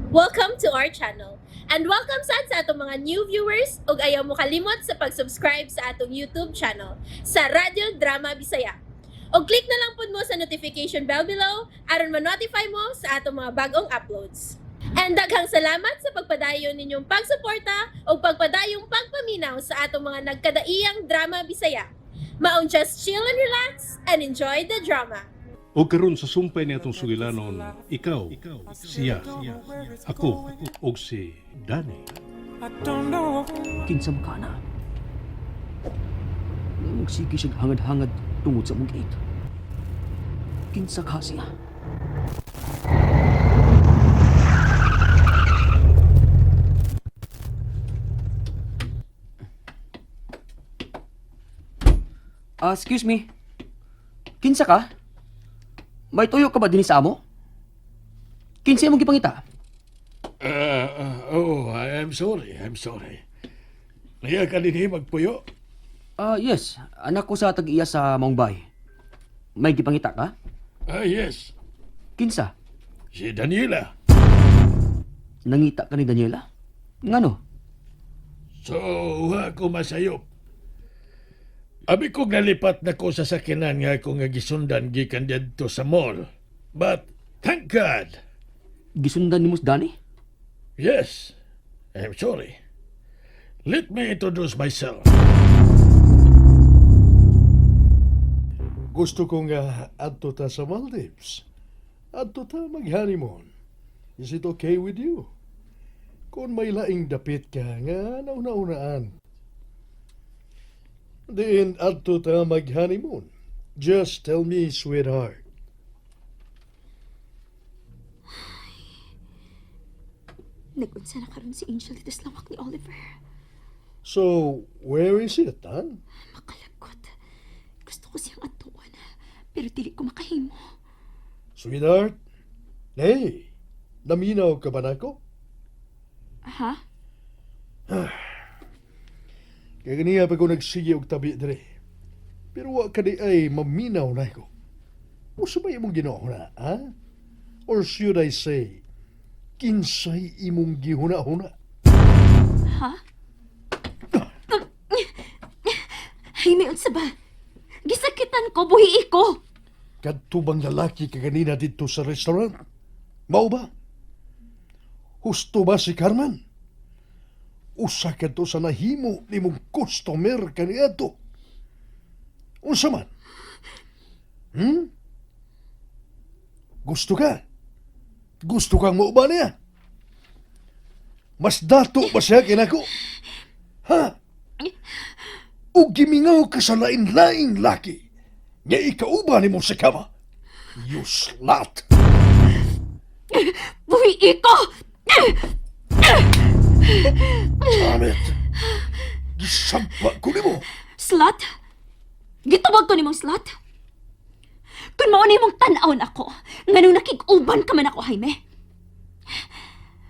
Welcome to our channel. And welcome sad sa atong mga new viewers ug ayaw mo kalimot sa pag-subscribe sa atong YouTube channel sa Radyo Drama Bisaya. Og click na lang pud mo sa notification bell below aron ma-notify mo sa atong mga bagong uploads. And daghang salamat sa pagpadayon ninyong pagsuporta ug pagpadayong pagpaminaw sa atong mga nagkadaiyang drama Bisaya. Maong just chill and relax and enjoy the drama. O karon sa sumpay ni atong sugilanon, ikaw, siya, ako, og si Danny. Kinsa man ka na? Nagsige siyang hangad-hangad tungod sa mong gate. Kinsa ka siya? Ah, excuse me. Kinsa ka? May tuyo ka ba dinhi sa amo? Kinsa imong gipangita? Oh, I'm sorry, I'm sorry. Naya ka din magpuyo? Ah, yes. Anak ko sa tag-iya sa Maungbay. May gipangita ka? Ah, yes. Kinsa? Si Daniela. Nangita ka ni Daniela? Ngano? So, wa ko masayop. Abi ko nalipat na ko sa sakinan nga ako nga gisundan gikan didto sa mall. But, thank God. Gisundan ni Mus Dani? Yes, I'm sorry. Let me introduce myself. Gusto ko nga adto ta sa Maldives. Adto ta mag-honeymoon. Is it okay with you? Kung may laing dapit ka nga nauna-unaan. Diin adto ta mag-honeymoon. Just tell me, sweetheart. Nag-unsa na karon si Angel dito sa lawak ni Oliver. So, where is it, huh? Makalagot. Gusto ko siyang atuan, pero dili ko makahimo. Sweetheart? Hey, naminaw ka ba nako? Ha? Kaya ganiya pa ko nagsige og tabi dire. Pero wa ka di ay maminaw na ko. Usa ba imong ginohuna, ha? Or should I say, kinsay imong gihuna-huna? Ha? Jaime, unsa ba? Gisakitan ko, buhi ko. Kadto bang lalaki ka ganina didto sa restaurant? Mao ba? Husto ba si Carmen? Usa kadto sa nahimo nimong customer kaniadto. Unsa man? Gusto ka? Gusto kang mauba niya? Mas dato ba siya kinako? Ha? O gimingaw ka sa lain-laing laki nga ikauba nimo sa kama? You slut! Buhi ko! Damn it! Gisampa ko nimo! Slut? Gitawag ko nimong slut? Kung mao nimong tan-awon ako, nganong nakig-uban ka man ako, Jaime.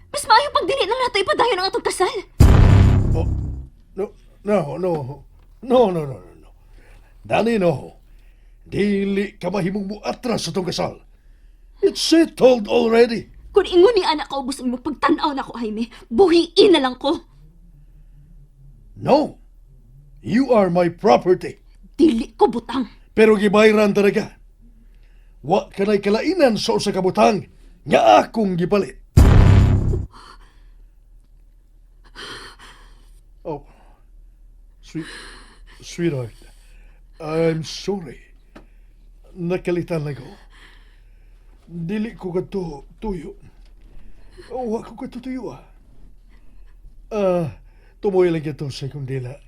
Mas maayo pag dili na nato ipadayon ang atong kasal. Oh, no, no, no. No, no, no, no, no. Dani, no. Dili ka mahimong muatras sa tong kasal. It's settled already. Kung ingon ni anak kaubos ang imong pagtan-aw nako, Jaime, buhiin na lang ko. No. You are my property. Dili ko butang. Pero gibayran talaga. Wa ka na'y kalainan sa usa ka butang nga akong gipalit. Oh, sweet, sweetheart, I'm sorry. Nakalitan lang ko. Dili ko kadto tuyo. Wa ko kadto tuyo ah. Ah, tumoy lang ito sa kundila.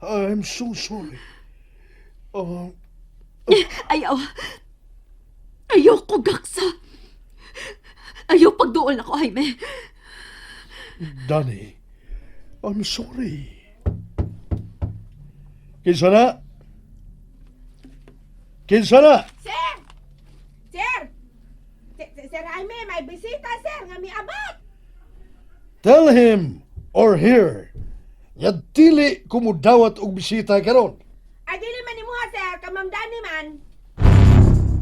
I'm so sorry. Ah, Ayaw. Ayaw ko, gaksa. Ayaw pagduol nako, Jaime. Danny, I'm sorry. Kinsa na? Kinsa na? Sir! Sir! Sir Jaime, may bisita, sir, nga miabot. Tell him or her nga dili ko mudawat og bisita karon. Ay, dili man ni muha, sir, ka Ma'am Dani man.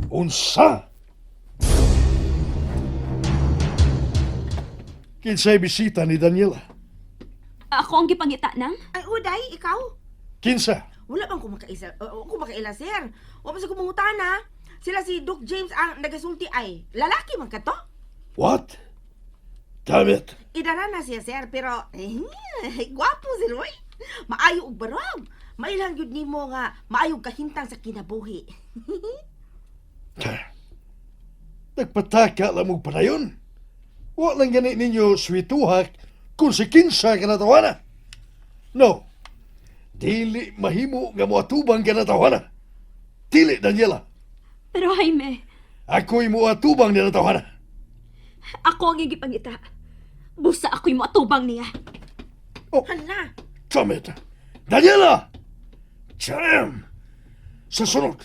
Unsa? Kinsay bisita ni Daniela? Ako ang gipangita nang? Ay, uday, ikaw? Kinsa? Wala bang kumakaisa, kumakaila, sir? Wa pa sa kumungutana. Sila si Duke James ang nagasulti ay. Lalaki man ka to? What? Damn it. Idara na siya, sir, pero eh, gwapo sir, oy. Maayo og barog. Mailang gyud nimo nga maayo kahintang sa kinabuhi. Nagpataka lang mong padayon. Wa lang gani ninyo swituhak kung si kinsa ka natawana. No. Dili mahimo nga moatubang ka natawana. Dili, Daniela. Pero Jaime, Ako'y moatubang ni natawana. ako ang gipangita. Busa ako'y moatubang niya. Hala. Damn it. Daniela! Jam! Sa sunod,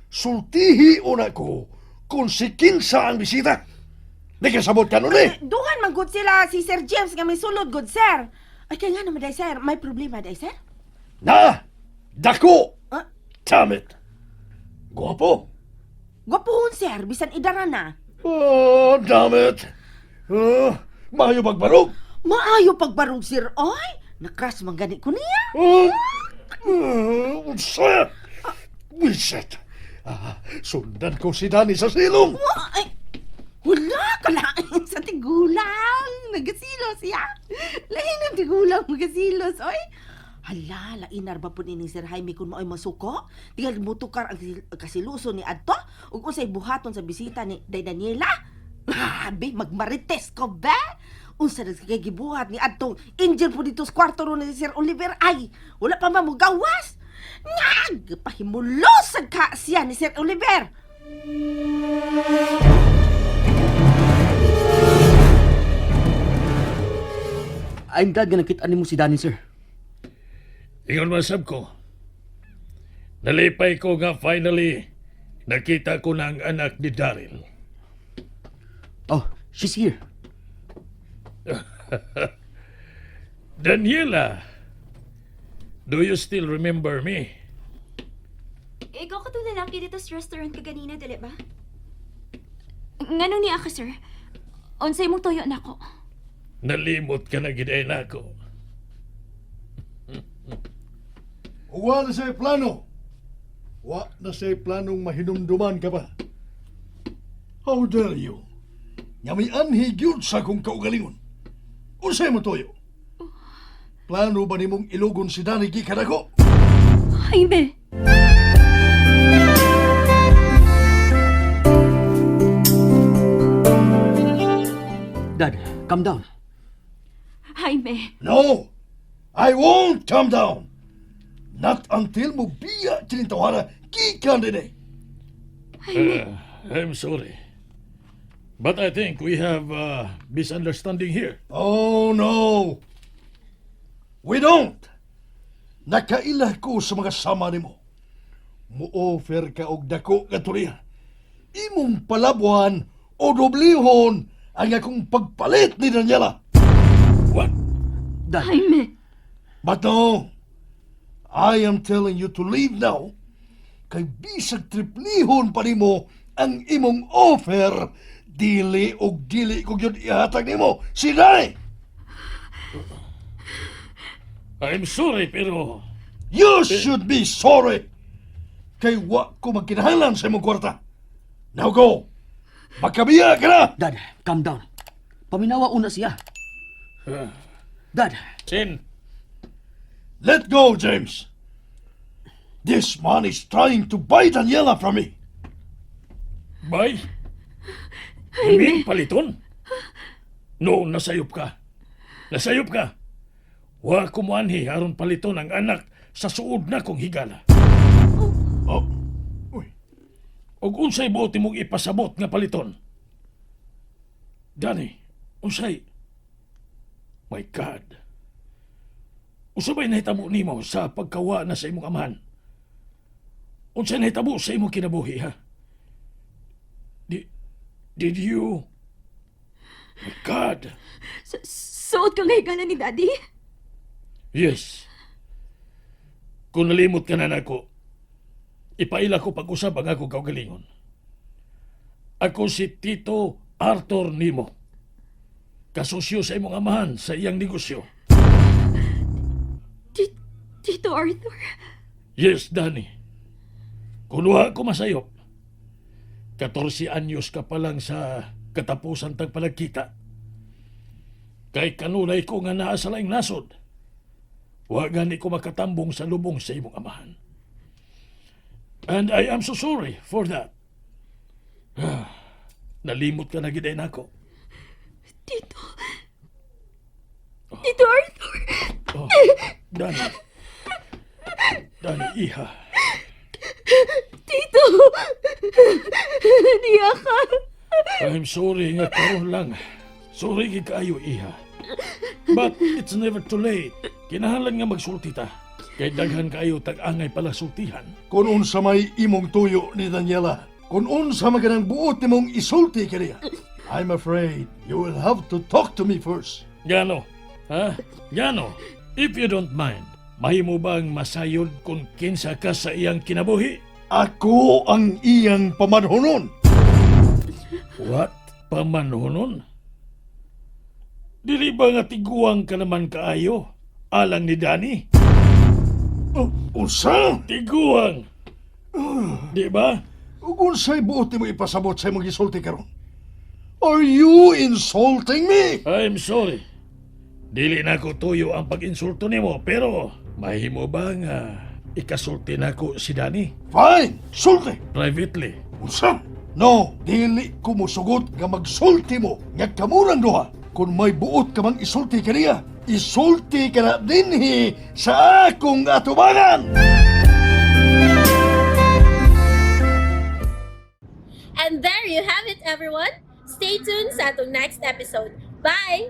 sultihi una ko kung si kinsa ang bisita. Nakasabot ka nun eh. Dungan man gud sila si Sir James nga may sulod gud, sir. Ay kay nga naman day, sir, may problema day, sir. Na! Dako! Ah? Damn it! Guwapo! Gwapohon, sir, bisan idara na. Oh, damn it! Oh, maayo magbarog! Maayo pagbarog, sir, oy. Nakras man gani ko niya. Oh, oh, unsa? Wiset! Ah, sundan ko si Danny sa silong! Ay, wala kalain sa tigulang. Nagasilos siya. Lain ang tigulang magasilos, oy. Hala, lainar ba po ni Sir Jaime kung mao'y masuko? Tinggal mutukar ang kasiluso ni Adto ug unsay buhaton sa bisita ni Day Daniela? Grabe, magmarites ko ba? Unsa na kay gibuhat ni Adtong angel po dito sa kwarto ron ni Sir Oliver ay wala pa man mogawas. Ngag, pahimulos ka siya ni Sir Oliver. I'm glad nga nakita nimo si Danny, sir. Ingon man sab ko. Nalipay ko nga finally nakita ko na ang anak ni Daryl. Oh, she's here. Daniela, do you still remember me? Ikaw ka itong lalaki dito sa restaurant kaganina, dili ba? Ngano niya ka, sir? Unsay mong tuyo nako. Nalimot ka na gid na ako. Wa na sa'y plano. Wa na sa'y planong mahinumduman ka pa. How dare you? Nga may anhi gyud sa akong kaugalingon. Unsay mo toyo? Plano ba nimong ilugon si Danny gikan ako? Jaime! Dad, calm down. Jaime! No! I won't calm down! Not until mo biya kinintawara gikan din eh. I'm sorry. But I think we have a misunderstanding here. Oh no! We don't! Nakaila ko sa mga sama nimo. Mo-offer ka og dako nga turiya. Imong palabuhan o doblihon ang akong pagpalit ni Daniela. What? Dad, Jaime! But no, I am telling you to leave now. Kay bisag triplihon pa nimo ang imong offer, dili og dili ko gyud ihatag nimo si Danny. I'm sorry pero You should be sorry. Kay wa ko magkinahanglan sa imong kwarta. Now go. Makabiya ka na. Dad, calm down. Paminawa una siya. Dad, Sin, Let go, James. This man is trying to buy Daniela from me. Bay? You mean paliton? No, nasayop ka. Nasayop ka. Wa kumuanhi aron paliton ang anak sa suod na kong higala. Oh. Uy. Og unsay buot imong ipasabot nga paliton? Danny, unsay? My God. Unsa bay nahitabo nimo sa pagkawa na sa imong amahan? Unsay nahitabo sa imong kinabuhi ha? Did you? My God. Suot ka nga higala ni Daddy? Yes. Kung nalimot ka na nako, ipaila ko pag-usab ang akong kaugalingon. Ako si Tito Arthur Nimo. Kasosyo sa imong amahan sa iyang negosyo. Tito Arthur. Yes, Danny. Kung wa ko masayop, 14 anyos ka pa lang sa katapusan tag palagkita. Kay kanunay ko nga naa sa laing nasod. Wa gani ko makatambong sa lubong sa imong amahan. And I am so sorry for that. Nalimot ka na gid ay nako. Tito. Tito Arthur. Oh, Danny. Danny, iha. Tito. Niya ka. I'm sorry nga karon lang. Sorry gid kaayo, iha. But it's never too late. Kinahanglan nga magsulti ta. Kay daghan kaayo tag-angay pala sultihan. Kung unsa may imong tuyo ni Daniela, kung unsa man kanang buot nimong isulti kaniya, I'm afraid you will have to talk to me first. Gano? Ha? Gano? If you don't mind, mahimo bang masayod kung kinsa ka sa iyang kinabuhi? Ako ang iyang pamanhonon. What? Pamanhonon? Dili ba nga tiguang ka naman kaayo? Alang ni Danny? Oh, unsa? Tiguang! Di ba? Ug unsay buot nimo ipasabot sa imong gisulti karon? Are you insulting me? I'm sorry. Dili na ko tuyo ang pag-insulto nimo, pero mahimo ba nga ikasulti nako si Danny Fine, sulti. privately? Unsa? No, dili ko mosugot nga magsulti mo nga kamurang duha. Kung may buot ka mang isulti kaniya, isulti ka na dinhi sa akong atubangan. And there you have it, everyone. Stay tuned sa atong next episode. Bye!